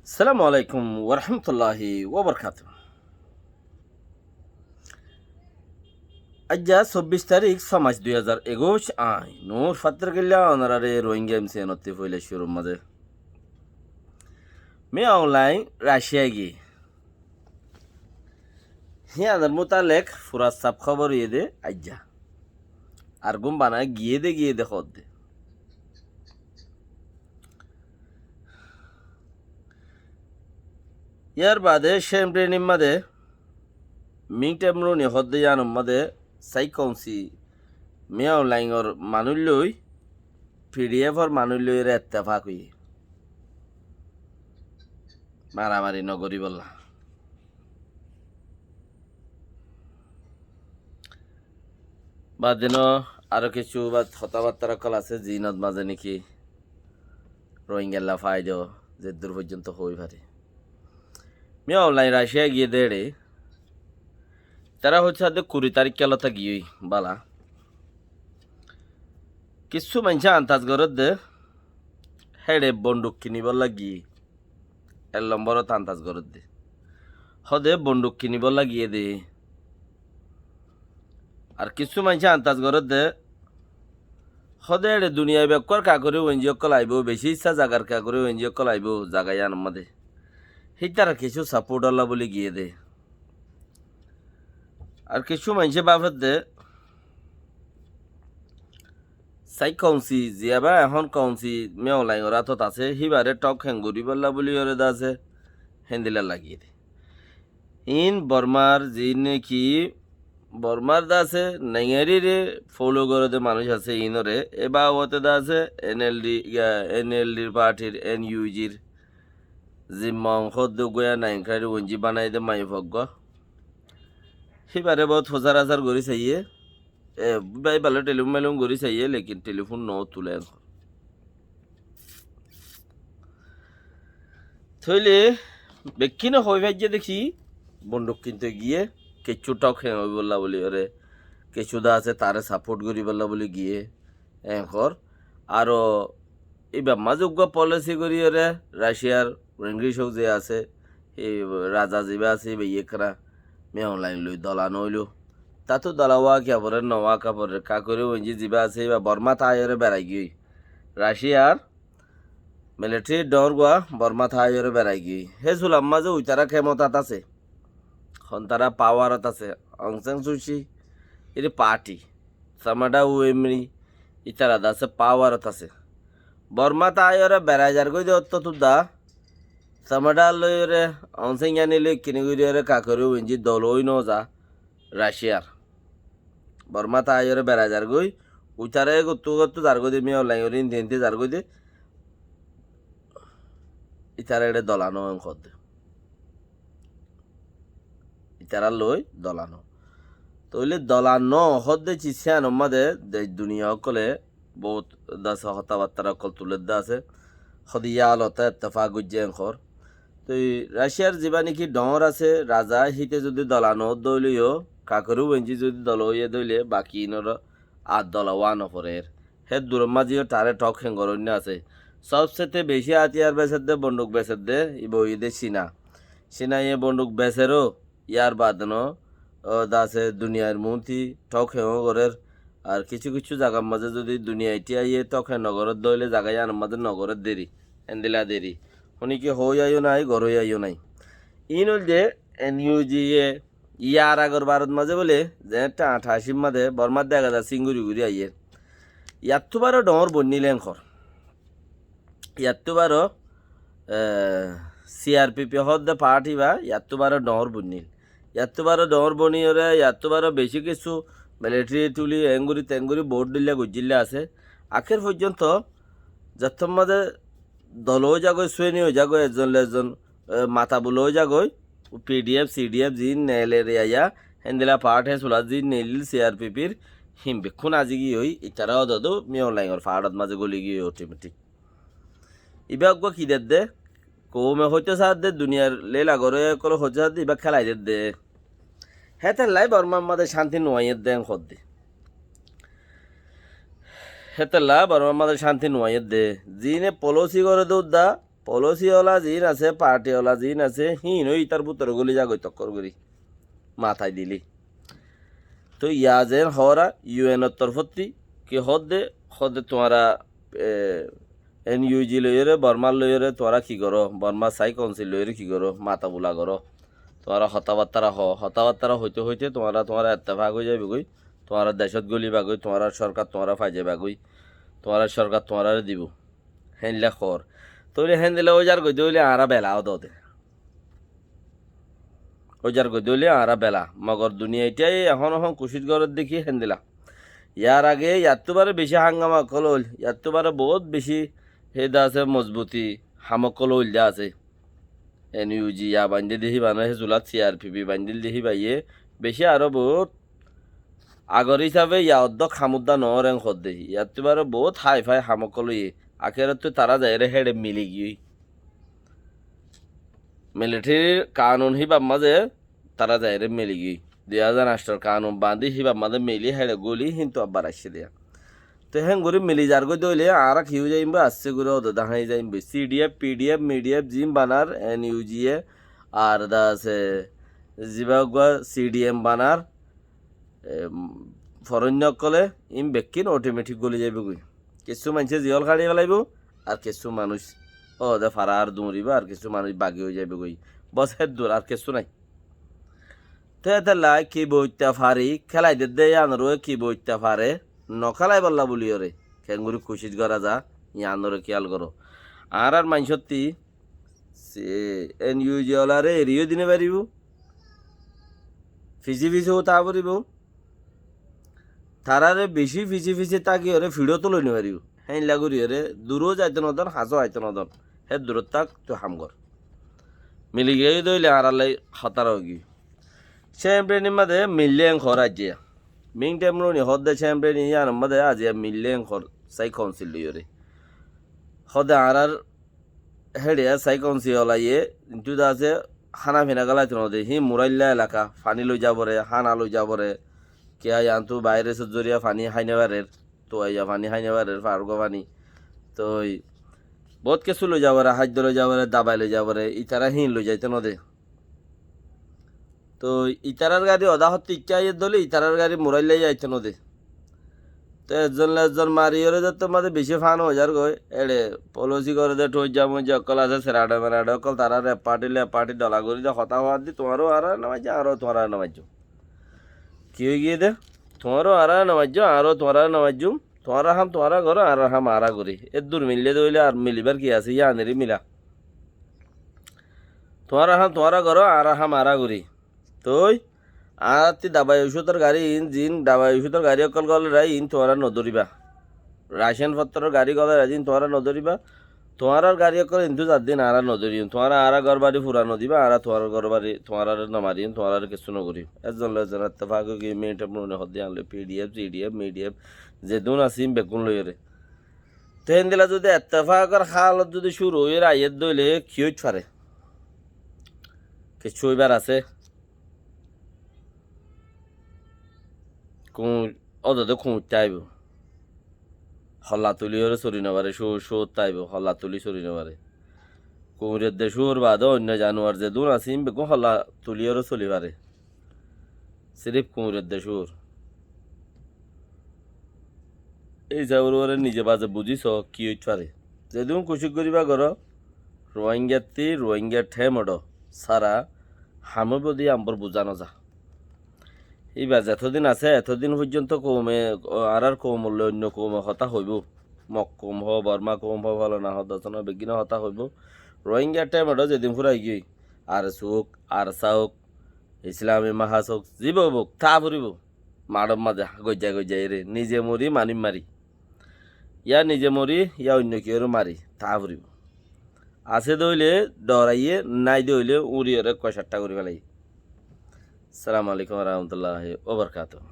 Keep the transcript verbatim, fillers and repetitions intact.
Assalamu alaikum warahmatulláhi wabarakátuhu. Aijja sobbic tarík, só mac, dui házar ekuic, añí Nur Fattor Killa onoráre Rohingya M C N ottú foila cúrur mazé. Min Aung Hlaing Racia giyé. Híyanor mutalek fura saf hóbor óiye dé aijja. Ar gúm bana giyé dé giyé dé hoódde. Yar baade Shem Renin mazé Min Them Runi hoódde yíanor mazé Sai Kaung Si Min Aung Hlaingor manúic loi P D F or manúic loiyóre ettefak óiye. Maramari nogoríbolla. Baade no aró kessú baade hotábattára ókkol asé, ziínot mazé néki Rohingyalla faidá, zeddúr foijjonto hoói fari. Min Aung Hlaing Racia giyé dé eçé, tará hoiccé dé kuri tarík kiyólla giyói bála. Kissú maincé andaz gorédde, héçe bonduk kinibólla giyé. Ek lombórot andaz gorédde. Hóde bonduk kinibólla giyé dé. Ar kissú maincé andaz gorédde, hóde eçe duniyai bekkúar kakuri wenji ókkol aibóu, bicí issá zagar kakuri wenji ókkol aibóu, zaga yíanor mazé. Hítarar kissú sapótolla bóli giyé dé. Ar kissú maincé báfedde, Sai Kaung Si, ziyaba ehón Kaung Si Min Aung Hlaingor átot asé, híbare thók héng goríbolla bóliyoré dé asé, héndilla lagiyé dé. Iín Bormar ziín néki Bormar dé asé, naingaríre follow goré dé manúic asé, iínoré, e babote dé asé, N L D, iga, N L D r party r, N U G r, zimma ongót dé uggúa naingarí wenji banai dé maiyafua uggúa. Híbare bóut fusár asár gorí saiyé, e, bái bála telifún melifún gorí saiyé, lekin telifún no tulé ehón. Tóile bekkúne hoói faijjé dé ki, bonduk kinto giyé, kessú thók héng óibolla bóliyoré, kessú dé asé taré sapót goríbolla bóli giyé, ehón. Aró íbar mazé uggúa polisi goríyoré, Raciar Wang Geum ze asé, e raza zibá asé, íba yékna Min Aung Hlaing loi dola noóilo. Táttu dola wákiya forer, no wákiya forer, kakuri wenji zibá asé, íba Bormát aáiyoré berai giyói. Raciar militari dhoóñr uggúa Bormát aáiyoré berai giyói. Hé sular mazé uitará kemotát asé. Hontará pawarot asé. Aung San Suu Kyi, ír party. Samada U M ri, ítara dé asé pawarot asé. Bormát aáiyoré berai zargói dé ottót dé, Samada loiyoré, Aung San Suu Kyi loi kinigóriyoré kakuri wenji dol ói noza, Raciar. Bormát aáiyoré berai zargói, uitará egottú egottú zargói dé, Min Aung Hlaing ore ínte ínte zargói dé, ítara eçé dola noó ehón hoódde. Ítara loi dola noó. Tóile dola noó hoódde ciz yíanor mazé dec duniya ókkole bóut dé asé hotábattára ókkol tuledde asé. Hóde yíalot ettefak goijjé ehón. Toi Raciar zibá néki dhoóñr asé, raza híte zodi dola noódde óile yó, kakuri wenji zodi dola óiye dé óile, baki iínoró ar dola wá noforer. Hé duror mazé yó taré thók héng goróinna asé. Sóbsete bicí átiyar besedde, bonduk besedde, íba óiye dé Cina. Cinaye bonduk beseró, yar baade no, ó, dé asé duniyair muúnti thók héngó gorér. Ar kissú kissú zagar mazé zodi duniyai thíyaye thók héng nogorédde óile zaga yíanor mazé nogorér deri, héndilla deri. Honíkka hoóiya yó nái, goróiya yó nái. Iín óilde N U G ye yar agor barot mazé bóle, zeéñtte añçaicir mazé Bormát dega za sín gorí gorí aiyér. Yattú baró dhoóñr boinníl ehón. Yattú baró, e, C R P P hoódde party íba, yattú baró dhoóñr boinníl. Yattú baró dhoóñr boiníyoré, yattú baró bicí kissú militari tuli, engorí tengori bout dhílla goijjílla asé. Akér foijjonto zettót mazé dol ói zagói, sueni ói zagói, ezzon loi ezzon, e, matabul ói zagói, P D F, C D F ziín neelere aiya, héndilla party hé sulat ziín neelíl C R P P r, hín bekkún azi giyói, itará ódodó Min Aung Hlaingor faáçot mazé góli giyói automatic. Ibá eggúa ki dedde? Koume hoitó saádde, duniyar leila goróya ókkole hoitó saádde, ibá kélai dedde. Hétolla Bormar mazé cánti nuaiyédde en hoódde. Hétolla Bormar mazé cánti nuaiyédde. Ziíne polósi goré dé údda, Polisi ola ziín asé, parti ola ziín asé, híin ó ítar bútore góli zagói tokkór gorí. Matai dilí. Toi yá zeén hoóra, yu enor torfótti ki hoódde, hoódde tuáñra, e, en yu ji loiyóre, Bormár loiyóre tuáñra ki goró, Bormár sai kounsil loiyóre ki goró, mata bula goró. Tuáñra hotábattára hoó, hotábattára hoité hoité tuáñra, tuáñra ettefak ói zaibogói, tuáñra decót góliba goi, tuáñrar sórkar tuáñra fai zaiba goi, tuáñrar sórkar tuáñrare dibou. Héndilla hoór. Tóile héndilla óizar goidé óile añára bela ódode. Óizar goidé óile añára bela. Mogor duniyaittái ehón ehón kucíc gorér dé ki héndilla. Yar age yattú baré bicí hángama ókkol óil, yattú baré boóut bicí hé de asé mozbuti ham ókkol óil de asé. En yu ji yá baindé dé híba no, hé zulát si ar pi bi baindíl dé híbayé bicí aró boóut agor hísafe yá oddók ham uddá noór en hoódde. Yattú baré boóut háifái ham ókkol óiye. Akérottú tará zaiyóre héçe mili giyói. Milithérir kanun híbar mazé tará zaiyóre mili giyói. Dui házar añctor kanun bañdí híbar mazé mili héçe góli híntu abbar aiccé de yá. Te héngorí mili zargói dóile añára ki ói zaiyum boi, asté gorí ódode háñi zaiyum boi. Si di ef, pi di ef, mi di ef ziín banar, en yu ji e, ar de asé zibá uggúa si di em banar, e, foróinna ókkolé, iín bekkín otometik góli zaibói goi. Kessú maincé ziyól kaçi felaibóu, ar kessú manúic óde fara ar duñribóu, ar kessú manúic bagi ói zaibói goi. Bos héddur, ar kessú nái. Te étella ki boitta fari, kélai dedde yíanoré ki boitta fare, no kélaibólla buliyóre, keéngorí kucíc gorá za, yíanoré kíyal goró. Añárar maincótti, si-, en yu ji olaré eriyó di no faribóu, fisé fisé ó táa foribóu, taráre bicí fisé fisé tákiyóre fiçót loi no faribóu. Héndilla goríyoré duró zaito nodón, hañsó aito nodón. Hé durot ták, tui ham gor. Mili giyói dé óile añárállai hotara óigiyói. Cémbreni mazé millé en hoór aijjé. Ming Temruni hoódde Cémbreni yíanor mazé aziya millé en hoór sai kounsil loiyóre. Hoódde añárár héçe sai kounsil olaiyé, intú de asé hána fina gálaitonóde, híin muráilla elaka, faní loizaboré, hána loizaboré, kiyá yiántú bairésor zoriya faní hái nofarér. Tuaiya faní hái nofarér, faárgo faní. Toi boóut kessú loizaboré, háiddo loizaboré, dabai loizaboré, itará híin loizaito node. Toi itarár gari odá hottí ikká aiyér dóle, itarár gari muráilla aito node. Toi ezzon le ezzon mariyóre zettór mazé bicí fán ói zargói, éçe polisi goré dé thuijja muijja ókkol asé, seraçe meraçe ókkol, taráre ek parti le ek parti dhola gorí de hotá hoóaddi, tuáñró añáráre no maijjó, añáráo tuáñráre no maijjó. Ki óigiyé dé? Tuáñró añáráre no maijjó, añáráo tuáñráre no maijjúm. Tuáñrár ham tuáñrá goró, añárár ham añára gorí. Éddur millé dé óile ar milibár ki asé? Yíanoré mila. Tuáñrár ham tuáñrá goró, añárár ham añára gorí. Toi añárátti dabai ocúdor gari iín, ziín dabai ocúdor gari ókkol góle rai, iín tuáñrá nodóriba. Racén fottoror gari góle rai, ziín tuáñrá nodóriba. Tuáñrár gari ókkol intú zaddín añára nodórium. Tuáñra añára górbari fura nodibá, añára tuáñrár górbari, tuáñráre nomariyum, tuáñráre kessú nogoríyum. Ezzon loi ezzon ettefak óigiyoi, Ming Temruni hoódde yían loi, pi di ef, si di ef, mi di ef, zedún asé iín beggún loiyóre. Te héndilla zudi ettefakor hálot zudi cúru óiyore aiyér dóile ki óit fare? Kessú óibar asé? Kuñc, ódode kuñc táibou. Holla tuliyóre sori nofaré, cúur, cúur táibou, holla tuli sori nofaré. Kuñir edde cúur baade oinno januar zedún asé, iín beggún holla tuliyóre soli faré. Siríf kuñir edde cúur. Éi hísabor uore nize baze buzí soó ki óit fare. Zedún kucíc goríba goró, Ruáingattí Ruáinga thémodho sára ham óibo dé yían bór buzá nozá. Íba zetódin asé, etódin fóijjonto koume, añárár koumolloi oinno koume hotá hoibóu. Mok koum hoó, Borma koum hoó, folana hoó, dosana hoó, beggúne hotá hoibóu. Ruáinga thémodho zedin fúrai giyói, ARSO ók, ARSA ók, Islami Mahas ók, zibá óuk, táa foribóu. Maçor mazé goijja goijja ere, nize mori, manúic mari. Yá nize mori, yá oinno kiyóre mari, táa foribóu. Asé dé óile dhoraiyé, nái dé óile uñriyóre ekkuwa caththá gorí félaiye. Assalamu alaikum warahmatulláhi wabarakátuhu.